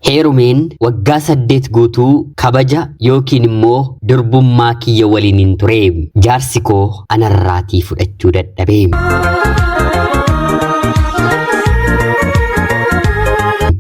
Heerumeen waggaa 8 guutuu kabaja yookiin immoo durbummaa kiyya waliin hin ture. Jaarsi koo anarraatii fudhachuu dadhabe.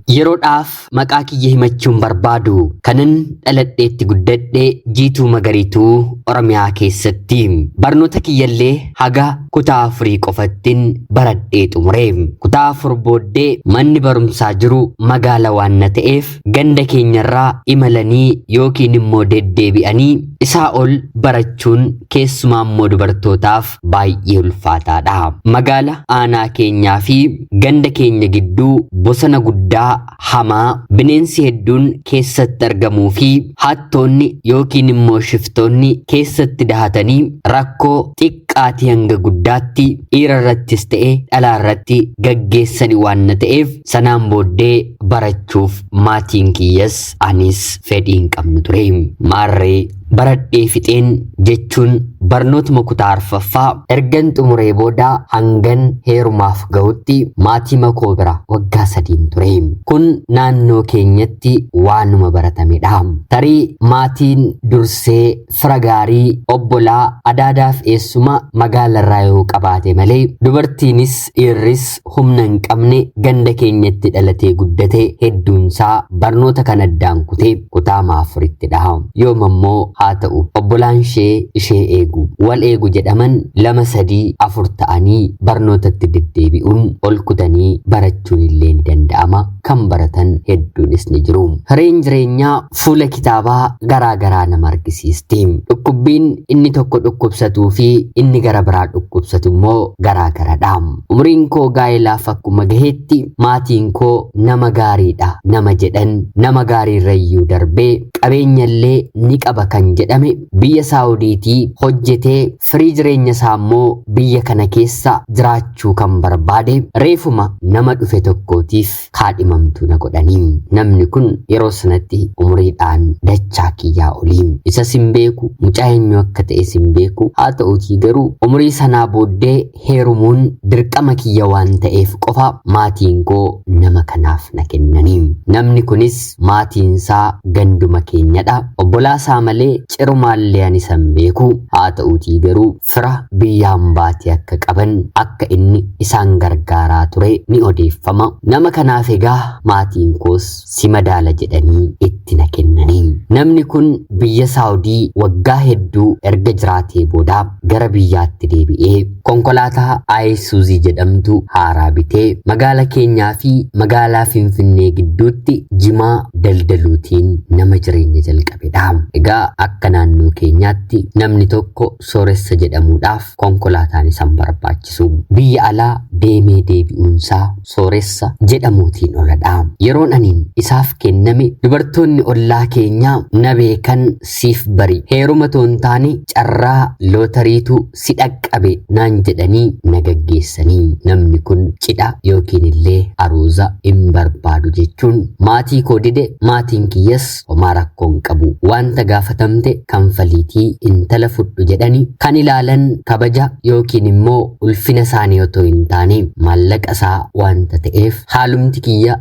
Yeroodhaaf maqaa kiyya himachuun barbaadu. Kanan dhaladheetti guddadhe Jiituu Magariituu Oromiyaa keessatti. Barnoota kiyyallee haga kutaa afurii qofattin baradhee xumure. Kutaa afur booddee manni barumsaa jiru magaala waan na ta'eef ganda keenyarraa imalanii yookiin immoo deddeebi'anii isaa ol barachuun keessumaa immoo dubartootaaf baay'ee ulfaataadha. Magaala aanaa keenyaa fi ganda keenya gidduu bosona guddaa hamaa bineensi hedduun keessatti argamuu fi hattoonni yookiin immoo shiftoonni keessatti dahatanii rakkoo xiqqaatii hanga guddaatti dhiira irrattis ta'e dhalaa irratti gaggeessani waan na ta'eef sanaan booddee barachuuf maatiin kiyyas anis fedhii hin qabnu ture. Maarree baradhee fixeen jechuun barnootuma kutaa arfaffaa ergan xumuree booda hangan heerumaaf gahutti maatii makoo bira waggaa sadiin ture. Kun naannoo keenyatti waanuma baratamedha. Tarii maatiin dursee fira gaarii obbolaa adaadaaf eessuma magaalarraa yoo qabaate malee dubartiinis dhiirris humna hin qabne ganda keenyatti dhalatee guddate hedduunsaa barnoota kan addaan kutee kutaa afurittidha. Yoom ammoo haa ta'u obbolaan ishee ishee eegu wal eegu jedhaman 2 3 4 ta'anii barnootatti deddeebi'uun ol kutanii barachuun illee ni danda'ama. Kan baratan hedduunis ni jiru. Hireen jireenyaa fuula kitaabaa garaa garaa nama argisiisti. Dhukkubbiin inni tokko dhukkubsatuu fi inni gara biraa dhukkubsatu immoo garaa garadha. Umriin koo gaa'elaaf akkuma gaheetti maatiin koo nama gaariidha nama jedhan nama gaariirrayyuu darbee qabeenyallee ni qaba kan jedhame biyya Saawudiitii hojjetee firii jireenya isaa immoo biyya kana keessa jiraachuu kan barbaade reefuma nama dhufe tokkootiif kaadhimamtuu na godhanii. Namni kun yeroo sanatti umuriidhaan dachaa kiyyaa olii. Isas hin beeku, mucaa eenyu akka ta'es hin beeku. Haa ta'uutii garuu umurii sanaa booddee heerumuun dirqama kiyya waan ta'eef qofa maatiin koo nama kanaaf na kennanii. Namni kunis maatiinsaa ganduma keenyadha. Obbolaasaa malee cirumaallee ani isa hin beeku. Haa ta'uutii garuu fira biyyaan baatee akka qaban akka inni isaan gargaaraa ture ni odeeffama. Nama kanaaf egaa maatiin koos si madaala jedhanii itti na kennanii. Namni kun biyya Saawudii waggaa hedduu erga jiraatee booda gara biyyaatti deebi'ee konkolaataa Ayisuuzii jedhamtu haaraa bitee magaala keenyaa fi magaalaa Finfinnee gidduutti jimaa daldaluutiin nama jireenya jalqabedha. Egaa akka naannoo keenyaatti namni tokko sooressa jedhamuudhaaf konkolaataan isan barbaachisu. Biyya alaa deemee deebi'uunsaa sooressa jedhamuutiin oladha. Yeroon aniin isaaf kenname dubartoonni ollaa keenyaa na beekan siif bari heeruma toon taane carraa lootariitu si dhaqqabe naan jedhanii na gaggeessanii. Namni kun cidha yookiin illee aruuza hin barbaadu jechuun maatii koo dide. Maatiin kiyyas homaa rakkoo hin qabu. Wanta gaafatamte kanfaliitii intala fudhu jedhani kan ilaalan kabaja yookiin immoo ulfina isaanii otoo hin taane maallaqa isaa wanta ta'eef haalumti kiyya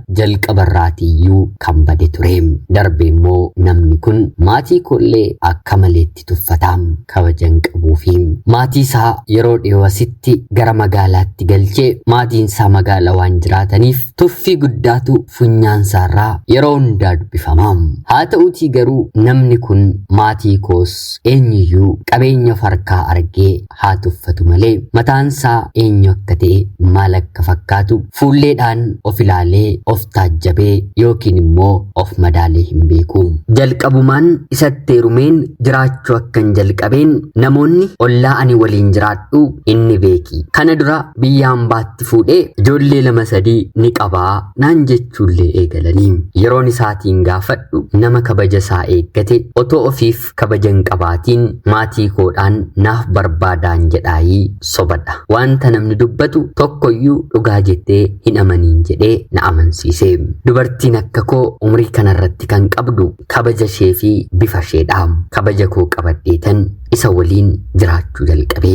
jalqabarraatiiyyuu kan bade ture. Darbe immoo namni kun maatii koollee akka maleetti tuffata. Kabaja hin qabuu fi maatii isaa yeroo dhiyoo asitti gara magaalaatti galchee maatiin isaa magaala waan jiraataniif tuffii guddaatu funyaan isaarraa yeroo hundaa dubbifama. Haa ta'uutii garuu namni kun maatii koos eenyuyyuu qabeenya of harkaa argee haa tuffatu malee mataan isaa eenyu akka ta'e maal akka fakkaatu fuulleedhaan of ilaalee of taajjabee yookiin immoo of madaalee hin beeku. Jalqabumaan isatti heerumeen jiraachuu akkan jalqabeen namoonni ollaa ani waliin jiraadhu inni beeki. Kana dura biyya hambaatti fuudhee ijoollee 2 3 ni qabaa naan jechuullee eegalanii. Yeroon isaatiin gaafadhu nama kabaja isaa eeggate otoo ofiif kabaja hin qabaatiin maatii koodhaan naaf barbaadaan jedhaayii sobadha. Wanta namni dubbatu tokkoyyuu dhugaa jettee hin amaniin jedhee na amansiise. Dubartiin akka koo umrii kanarratti kan qabdu kabaja ishee fi bifa isheedha. Kabaja koo qabadheetan isa waliin jiraachuu jalqabe.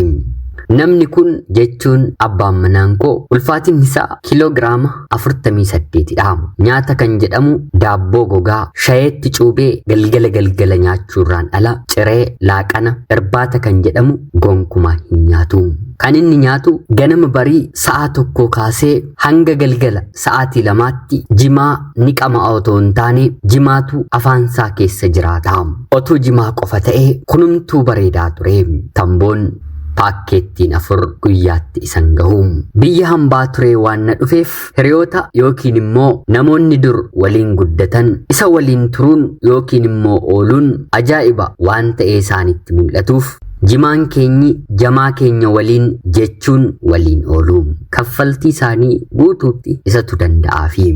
Namni kun jechuun abbaan manaan koo ulfaatinni isaa kiiloogiraama 48dha. Nyaata kan jedhamu daabboo gogaa shayeetti cuubee galgala galgala nyaachuurraan ala ciree, laaqana, irbaata kan jedhamu gonkumaa hin nyaatu. Kan inni nyaatu ganama barii sa'a 1 kaasee hanga galgala sa'aatii 2tti jimaa ni qama'a otoo hin taane jimaatu afaansaa keessa jiraata. Otuu jimaa qofa ta'ee kunumtuu bareedaa ture. Tamboon paakkeettiin 4 guyyaatti isan gahu. Biyya hambaa turee waan na dhufeef hiriyoota yookiin immoo namoonni dur waliin guddatan isa waliin turuun yookiin immoo ooluun ajaa'iba waan ta'ee isaanitti mul'atuuf jimaan keenyi jamaa keenya waliin jechuun waliin oolu. Kaffaltii isaanii guutuutti isatu danda'aafi.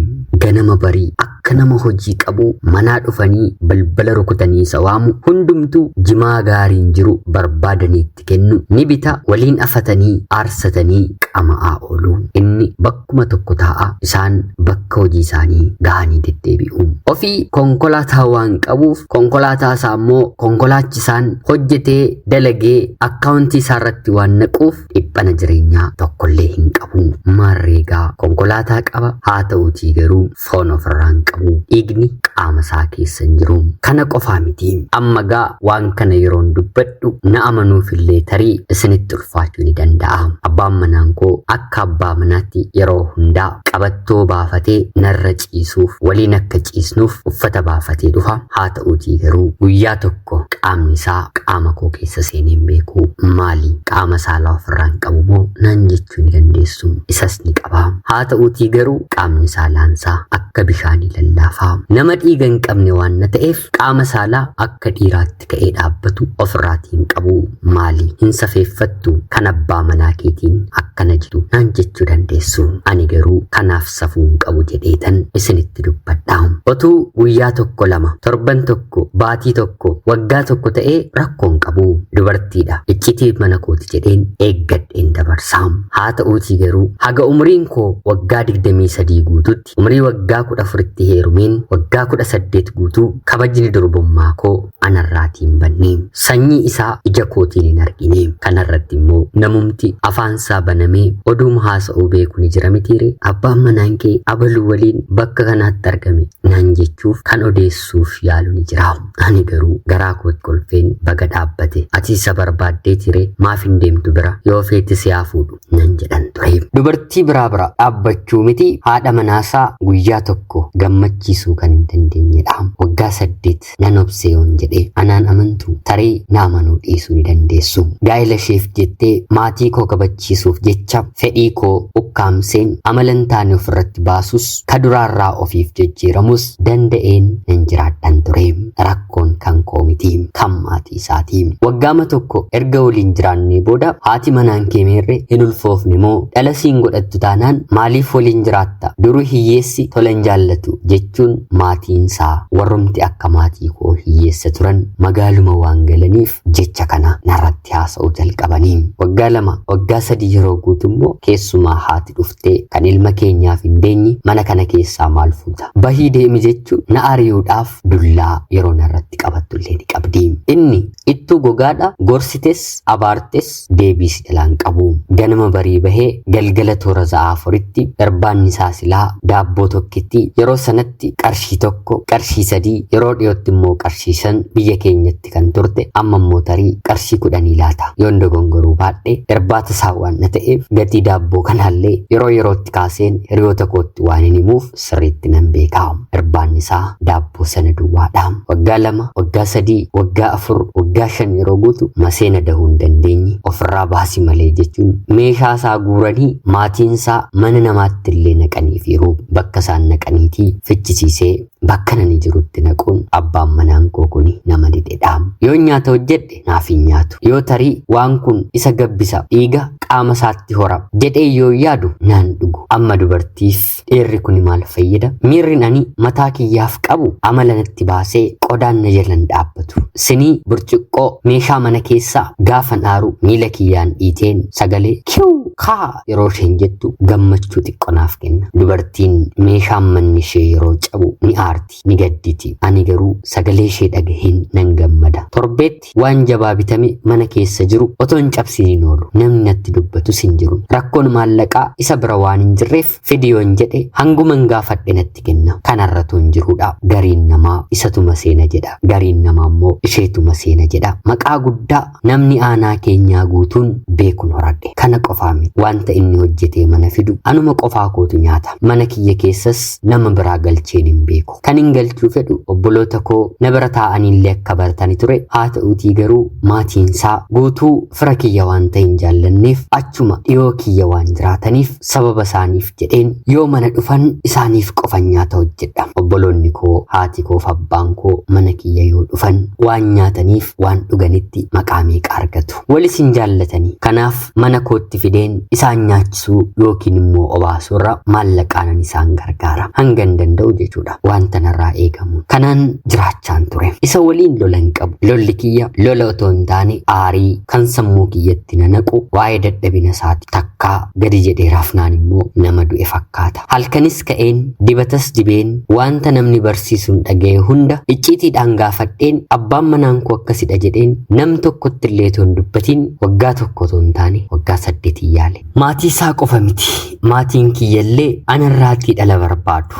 Ganama barii akka nama hojii qabu manaa dhufanii balbala rukutanii isa waamu. Hundumtuu jimaa gaariin jiru barbaadaniitti kennu ni bita. Waliin afatanii aarsatanii qama'aa oolu. Inni bakkuma tokko taa'a, isaan bakka hojii isaanii gahanii deddeebi'u. Ofii konkolaataa waan qabuuf konkolaataa isaa immoo konkolaachisaan hojjetee dalagee akkaawuntii isaa irratti waan naquuf dhiphana jireenyaa tokkollee hin qabu. Maarreegaa konkolaataa qaba, haa ta'uutii garuu foon ofirraa hin qabu. Dhiigni qaama isaa keessa hin jiru. Kana qofaa miti. Amma gaa waan kana yeroon dubbadhu na amanuufillee tarii isinitti ulfaachuu ni danda'a. Abbaan manaan koo akka abbaa manaatti yeroo hundaa qabattoo baafatee narra ciisuuf, waliin akka ciisnuuf uffata baafatee dhufa. Haa ta'uutii garuu guyyaa tokko qaamni isaa qaama koo keessa seenee hin beeku. Maali qaama saalaa ofirraa hin qabu moo naan jechuu ni dandeessu. Isas ni qaba. Haa ta'uutii garuu qaamni saalaansaa akka bishaanii lallaafaa. Nama dhiiga hin qabne waan na ta'eef qaama saalaa akka dhiiraatti ka'ee dhaabbatu ofirraatii hin qabu. Maali hin safeeffattu kan abbaa manaa keetiin akkana jedhu naan jechuu dandeessu. Ani garuu kanaaf safuu hin qabu jedheetan isinitti dubbadha. Otuu guyyaa tokko lama, torban tokko, baatii tokko, waggaa tokko ta'ee rakkoo hin qabu. Dubartiidha, iccitii mana kooti jedheen eeggadheen dabarsa. Haa ta'uutii garuu haga umriin koo waggaa 23 guututti, umrii waggaa 14tti heerumeen waggaa 18 guutuu kabajni durbummaa koo anarraatii hin banne. Sanyii isaa ija kootiin hin argine. Kanarratti immoo namumti afaansaa banamee oduuma haasa'uu beeku ni jira mitiire. Abbaan manaan kee abaluu waliin bakka kanaatti argame naan jechuuf kan odeessuuf yaalu ni jira. Ani garuu garaa kootti kolfeen baga dhaabbate. Ati isa barbaaddee tire maaf hin deemtu bira, yoo feete si haa fuudhu nan jedhan ture. Dubartii biraa bira dhaabbachuu miti haadha manaasaa guyyaa tokko gammachiisuu kan hin dandeenyedha. Waggaa 8 nan obsee yoon jedhe anaan amantu, tarii na amanuu dhiisuu ni dandeessu. Gaa'ela isheef jettee maatii koo kabachiisuuf jecha fedhii koo ukkaamseen amala hin taane ofirratti baasus ka duraarraa ofiif jijjiiramus danda'een nan jiraadhan ture. Rakkoon kan koo miti, kan maatii isaati. Waggaama tokko erga waliin jiraannee booda haati manaan kee meerre, hin ulfoofne moo, dhala siin godhattu taanaan maaliif waliin jiraatta, duruu hiyyeessi tola hin jaallatu jechuun maatiinsaa warrumti akka maatii koo hiyyeessa turan magaaluma waan galaniif jecha kana narratti haasa'uu jalqabanii. Waggaa 2, waggaa 3 yeroo guutu immoo keessumaa haati dhuftee kan ilma keenyaaf hin deenye mana kana keessaa maal fuuta, bahii deemi jechuun na ari'uudhaaf dullaa yeroo narratti qabattu illee ni qabdi. Inni ittuu gogaadha, gorsites abaartes deebii si jalaan qabu. Ganama barii bahee galgala toora sa'a 4tti irbaanni isaa silaa daabboo tokkitti, yeroo sanatti qarshii 1, qarshii 3, yeroo dhiyootti immoo qarshii 5 biyya keenyatti kan turte, amma immoo tarii qarshii 10 laata yoon dogongoruu baadhe, irbaata isaa waan na ta'eef gatii daabboo kanaallee yeroo yerootti kaaseen hiriyoota kootti waan hin himuuf sirriitti nan beeka. Irbaanni isaa daabboo sana duwwaadha. Waggaa 2, waggaa 3, waggaa 4, waggaa 5 yeroo guutu maseena dahuu hin dandeenye ofirraa baasi malee jechuun meeshaa isaa guuranii maatiin isaa mana namaatti illee naqaniifiiru. Bakka isaan naqaniitii fichisiisee bakka nani jirutti naquun abbaan manaan koo kuni nama didedha. Yoo nyaata hojjedhe naaf hin nyaatu. Yoo tarii waan kun isa gabbisa dhiiga qaama isaatti hora jedhee yoo yaadu naan dhugu. Amma dubartiif dhiirri kun maal fayyada? Miirri ani mataa kiyyaaf qabu amala natti baasee qodaan na jalan dhaabbatu. Sinii, burcuqqoo, meeshaa mana keessaa gaafan aaru miila kiyyaan dhiiteen sagalee kiw kaa yeroo isheen jettu gammachuu xiqqoo naaf kenna. Dubartiin meeshaan manni ishee yeroo cabu ni aarti, ni gadditi. Ani garuu sagalee ishee dhagaheen nan gammada. Torbeetti waan jabaa bitame mana keessa jiru otoo hin cabsin hin oolu. Namni natti dubbatus hin jiru. Rakkoon maallaqaa isa bira waan hin jirreef fidi yoon jedhe hanguman gaafadhe natti kenna. Kanarra hin jirudha. Gariin namaa isatuma seena jedha. Gariin namaa immoo isheetuma seena jedha. Maqaa guddaa namni aanaa keenyaa guutuun beekun horadhe. Kana qofaa miti. Wanta inni hojjetee mana fidu anuma qofaa kootu nyaata. Mana kiyya keessas nama biraa galcheen hin beeku. Kan hin galchuu fedhu obboloota koo na bira taa'aniillee akka baratani ture. Haa ta'uutii garuu maatiinsaa guutuu fira kiyya waan ta'e hin jaallanneef, achuma dhiyoo kiyya waan jiraataniif, sababa isaaniif jedheen yoo mana dhufan isaaniif qofan nyaata hojjedha. Obboloonni koo, haati koo fi abbaan koo mana kiyya yoo dhufan waan nyaataniif waan dhuganitti maqaa meeqa argatu. Walis hin jaallatanii. Kanaaf mana kootti fideen isaan nyaachisuu yookiin immoo obaasuurra maallaqaanan isaan gargaara. Hangan danda'u jechuudha. Wanta narraa eegamu. Kanaan jiraachaan ture. Isa waliin lola hin qabu. Lolli kiyya lola otoo hin taane aarii kan sammuu kiyyatti na naqu waa'ee dadhabina isaati. Takkaa gadi jedhee rafnaan immoo nama du'e fakkaata. Halkanis ka'een, dibatas dibeen, wanta namni barsiisuun dhaga'e hunda icciitiidhaan gaafadheen, abbaan manaan koo akkasidha jedheen nam tokkotti illee otoo hin dubbatiin waggaa 1 otoo hin taane waggaa 8 yaale. Maatii isaa qofa miti. Maatiin kiyyallee anarraatii dhala barbaadu.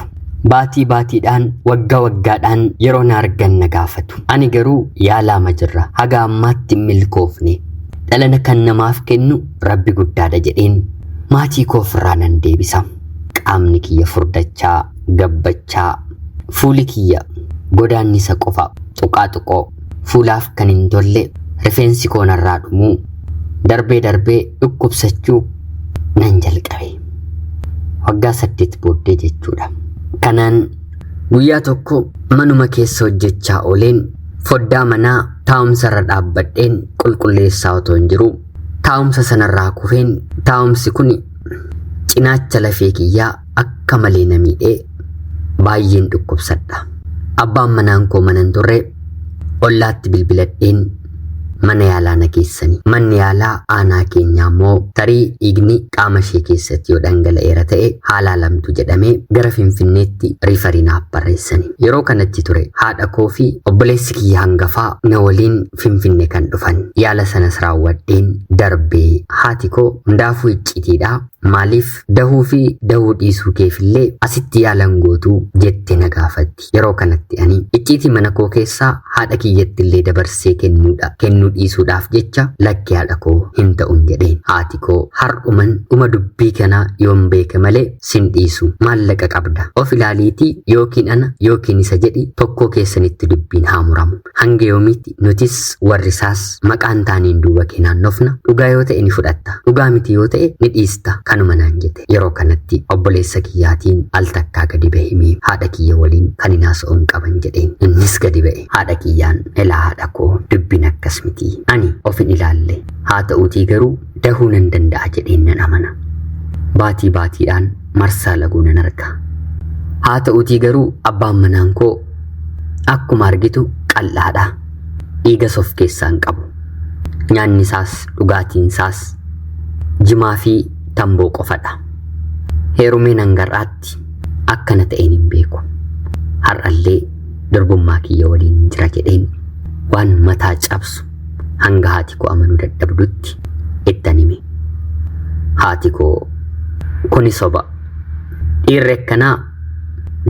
Baatii baatiidhaan, waggaa waggaadhaan yeroo na argan na gaafatu. Ani garuu yaalaama jirra. Haga ammaatti hin milkoofne. Dhala kan namaaf kennu Rabbi guddaadha jedheen maatii koo ofirraa nan deebisa. Qaamni kiyya furdachaa, gabbachaa, fuuli kiyya godaannisa qofa, tuqaa tuqoo, fuulaaf kan hin tolle, rifeensi koo narraa dhumuu, darbee darbee dhukkubsachuu nan jalqabe. Waggaa 8 booddee jechuudha. Kanaan guyyaa tokko manuma keessa hojjechaa ooleen foddaa manaa taa'umsa irra dhaabbadheen qulqulleessaa otoo hin jiru taa'umsa sanarraa kufeen, taa'umsi kun cinaacha lafee kiyyaa akka malee na miidhee baay'een dhukkubsadha. Abbaan manaan koo mana hin turre, ollaatti bilbiladheen mana yaalaa na geessani. Manni yaalaa aanaa keenyaa immoo tarii dhiigni qaama ishee keessatti yoo dhangala'eera ta'e haa laalamtu jedhamee gara Finfinneetti riifarii naaf barreessani. Yeroo kanatti ture haadha koo fi obboleessi kiyya hangafaa na waliin Finfinne kan dhufan. Yaala sanas raawwadheen darbee haati koo hundaafuu iccitiidha. Maaliif dahuu fi dahuu dhiisuu keefillee asitti yaalan gootuu jette na gaafatti. Yeroo kanatti ani icciitii mana koo keessaa haadha kiyyatti illee dabarsee kennuudha kennuu dhiisuudhaaf jecha lakki haadha koo hin ta'un jedheen. Haati koo har'uman dhuma dubbii kanaa yoon beeke malee sin dhiisu, maallaqa qabda, of ilaaliitii yookiin ana yookiin isa jedhi, tokkoo keessanitti dubbiin haa muramu. Hanga yoomiitti nutis warri isaas maqaan taaniin duuba kee naannofna? Dhugaa yoo ta'e ni fudhatta, dhugaa miti yoo ta'e ni dhiista, kanuma naan jette. Yeroo kanatti obboleessa kiyyaatiin al takkaa gadi bahimee haadha kiyya waliin kan hin haasa'uun qaban jedheen. Innis gadi ba'e. Haadha kiyyaan, elaa haadha koo, dubbiin akkas miti, ani of hin ilaalle, haa ta'uutii garuu dahuu nan danda'a jedheen nan amana. Baatii baatiidhaan marsaa laguu nan arga. Haa ta'uutii garuu abbaan manaan koo akkuma argitu qal'aadha. Dhiigas of keessaa hin qabu. Nyaanni isaas dhugaatiin isaas jimaa fi tamboo qofadha. Heerumeen hangar'aatti akkana ta'een hin beeku. Har'allee durbummaa kiyya waliin jira jedheen waan mataa cabsu hanga haati koo amanuu dadhabdutti ittan hime. Haati koo kuni soba. Dhiirri akkanaa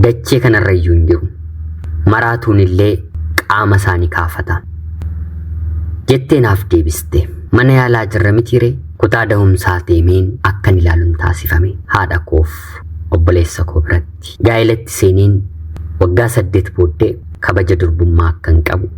dachee kanarra iyyuu hin jiru. Maraatuun illee qaama isaanii kaafata. Jettee naaf deebiste. Mana yaalaa jirra mitiiree, kutaa dahumsaa deemeen akkan ilaaluun taasifame. Haadha koof obboleessa koo biratti. Gaa'elatti seeneen waggaa 8 booddee kabaja durbummaa akkan qabu.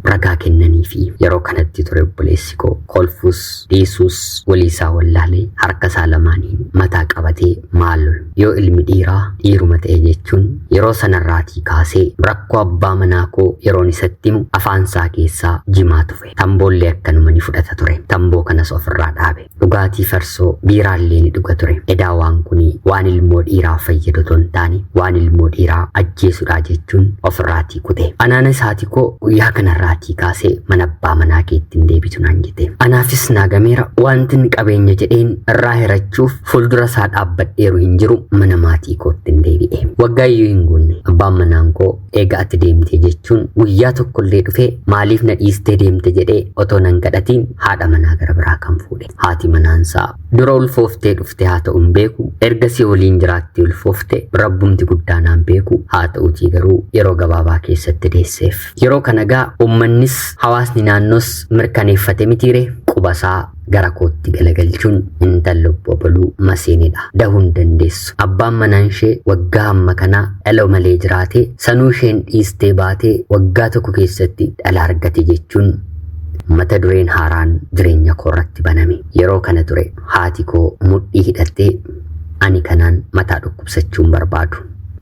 ragaa kennaniifi. Yeroo kanatti ture obboleessi koo kolfuus dhiisuus waliisaa wallaalee harka isaa lamaaniin mataa qabatee, maal yoo ilmi dhiiraa dhiiruma ta'e jechuun yeroo sanarraatii kaasee rakkoo abbaa manaa koo yeroon isatti himu afaansaa keessaa jimaa tufe. Tamboollee akkanuma ni fudhata ture. Tamboo kanas ofirraa dhaabe. Dhugaatii farsoo biiraallee ni dhuga ture. Edaa waan kuni waan ilmoo dhiiraa fayyadu otoo hin taane waan ilmoo dhiiraa ajjeesudha jechuun ofirraatii kute. Anaana isaati koo guyyaa kanarraatii kaasee mana abbaa manaa keetti hin deebitu naan jette. Anaafis naagameera, wantin qabeenya jedheen irraa hirachuuf fuuldura isaa dhaabbadheeru hin jiru, mana maatii kootti hin deebi'e. Waggaa iyyuu hin guunne abbaan manaan koo eega ati deemte jechuun guyyaa tokkollee dhufee maaliif na dhiistee deemte jedhee otoo nan kadhatiin haadha manaa gara biraa kan fuudhe. Haati manaansaa dura ulfooftee dhufte haa ta'u hin beeku, ergasii waliin jiraattee ulfoofte rabbumti guddaa naan beeku, haa ta'utii garuu yeroo gabaabaa keessatti deesseef. Yeroo kana gaa uummannis hawaasni naannoos mirkaneeffate mitiire, qubasaa gara kootti galagalchuun intalli obbo Abaluu maseenidha. Dahuu hin dandeessu. Abbaan manaan ishee waggaa hamma kanaa dhala malee jiraate, sanuu isheen dhiistee baatee waggaa tokko keessatti dhala argate jechuun mata dureen haaraan jireenya koo irratti baname. Yeroo kana ture haati koo mudhii hidhattee, ani kanaan mataa dhukkubsachuu hin barbaadu.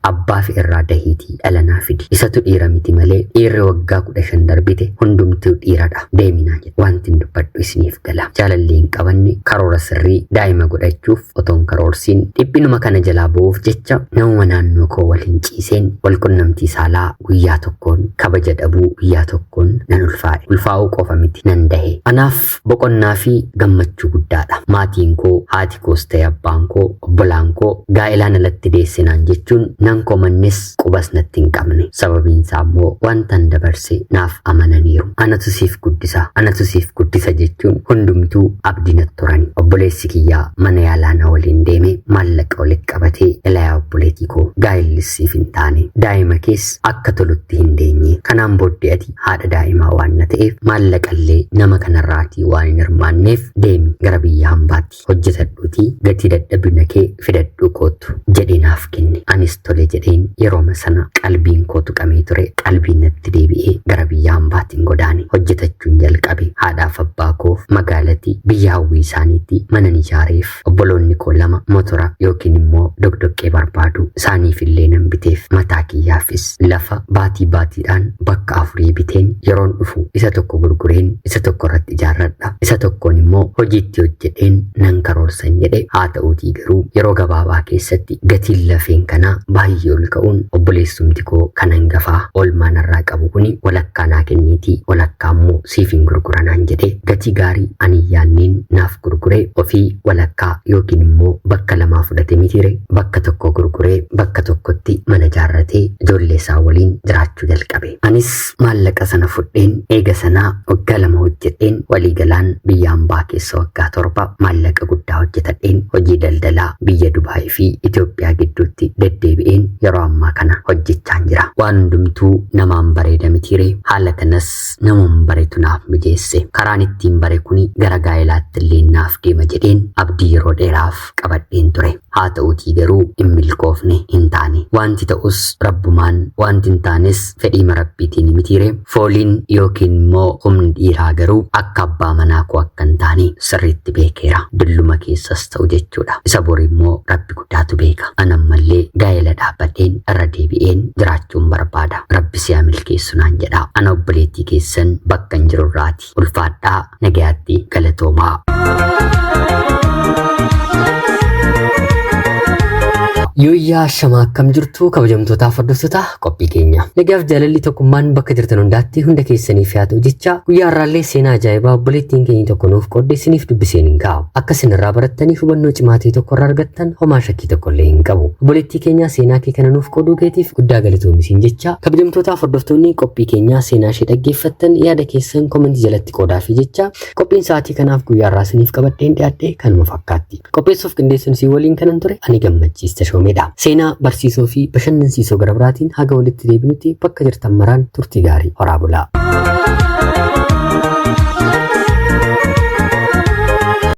Abbaa fi irraa dahiitii dhala naa fidi. Isatu dhiira miti malee dhiirri waggaa 15 darbite hundumtuu dhiiradha. Deeminaa jedhe. Wanti hin dubbadhu isiniif gala. Jaalallee hin qabanne, karoora sirrii daa'ima godhachuuf otoo hin karoorsiin, dhiphinuma kana jalaa ba'uuf jecha namuma naannoo koo waliin ciiseen walqunnamtii saalaa guyyaa tokkoon kabaja dhabuu guyyaa tokkoon nan ulfaa'e. Ulfaa'uu qofa miti, nan dahe. Anaaf boqonnaa fi gammachuu guddaadha. Maatiin koo, haati koos ta'e abbaan koo, obbolaan koo gaa'ilaan alatti deesse naan jechuun nan komannes, qubas natti hin qabne. Sababiin isaa immoo wantan dabarse naaf amananiiru. Anatu siif guddisa, anatu siif guddisa jechuun hundumtuu abdii natti turani. Obboleessi kiyyaa mana yaalaa na waliin deeme, maallaqa walitti qabatee, ilayaa obboleetii koo, gaa'ellis siif hin taane, daa'ima kees akka tolutti hin deenye. Kanaan booddee ati haadha daa'imaa waan na ta'eef maallaqallee nama kanarraatii waan hin hirmaanneef deemi gara biyya hambaatti hojjetadhuutii gatii dadhabina kee fidadhuu koottu jedhee naaf kenne. Anis tole jedheen yerooma sana qalbiin koo tuqamee ture qalbiin natti deebi'ee gara biyya hambaatiin godaane, hojjetachuun jalqabe. Haadhaaf abbaa koof magaalatti biyya hawwii isaaniitti mana ijaareef. Obboloonni koo lama motora yookiin immoo doqdoqqee barbaadu, isaaniif illee nan biteef. Mataa kiyyaafis lafa baatii baatiidhaan bakka afurii biteen yeroon dhufu isa tokko gurgureen isa tokko irratti ijaarradha, isa tokkoon immoo hojiitti hojjedheen nan karoorsan jedhe. Haa ta'uutii garuu yeroo gabaabaa keessatti gatiin lafeen kanaa baay'ee ol ka'uun obboleessumti koo kan hangafaa oolmaa narraa qabu kuni walakkaa naa kenniitii walakkaa immoo siif hin gurguranaan jedhe. Gatii gaarii ani yaanneen naaf gurguree ofii walakkaa yookiin immoo bakka lamaa fudhate mitiire, bakka tokko gurguree bakka tokkotti mana ijaarratee ijoollee isaa waliin jiraachuu jalqabe. Anis maallaqa sana fudheen eega sanaa waggaa 2 hojjedheen, waliigalaan biyya hambaa keessa waggaa 7 maallaqa guddaa hojjetadheen hojii daldalaa biyya Dubaayii fi Itoophiyaa gidduutti deddeebi'een yeroo ammaa kana hojjechaan jira. Waan hundumtuu namaan bareeda mitiire, haala kanas namoon baretu naaf mijeesse. Karaan ittiin bare kuni gara gaa'ilaatti illee naaf deema jedheen abdii yeroo dheeraaf qabadheen ture. Haa ta'uutii garuu hin milkoofne, hin taane. Wanti ta'us rabbumaan, wanti hin taanes fedhiima rabbiitiin mitiire. Fooliin yookiin immoo humni dhiiraa garuu akka abbaa manaa koo akka hin taane sirriitti beekeera. Dulluma keessas ta'u jechuudha. Isa bori immoo rabbi guddaatu beeka. An ammallee gaa'ela dhaabbadheen irra deebi'een jiraachuun barbaada. Rabbi si'a milkeessu naan jedha. Ana obboleettii keessan bakka hin jirurraati. Ulfaadhaa, nagayaatti, galatoomaa. Yooyyaa, shamaa, akkam jirtu kabajamtootaaf hordoftoota qophii keenya. Nagaaf jaalalli tokkummaan bakka jirtan hundaatti hunda keessaniif haa ta'u jecha, guyyaa har'aallee seenaa ajaa'ibaa obboleettiin keenya tokko nuuf qoodde isiniif dubbiseen hin kaa'u. Akka isin irraa barattaniif hubannoo cimaa ta'e tokko irraa argattan homaa shakkii tokko illee hin qabu. Obboleettii keenya, seenaa kee kana nuuf qooduu keetiif guddaa galatoomi jecha, kabajamtootaaf hordoftoonni qophii keenyaa seenaa ishee dhaggeeffattan yaada keessan komentii jalatti qoodaafi jecha, qophiin sa'aatii kanaaf guyyaa har'aa isiniif qabadheen dhiyaadhe kanuma fakkaatti. Qopheessuuf qindeessuun si waliin kanan ture ani Gammachiis Tashoomeedha. Seenaa barsiisoo fi bashannansiisoo gara biraatiin haga walitti deebinutti bakka jirtan maraan turtii gaarii, horaa bulaa.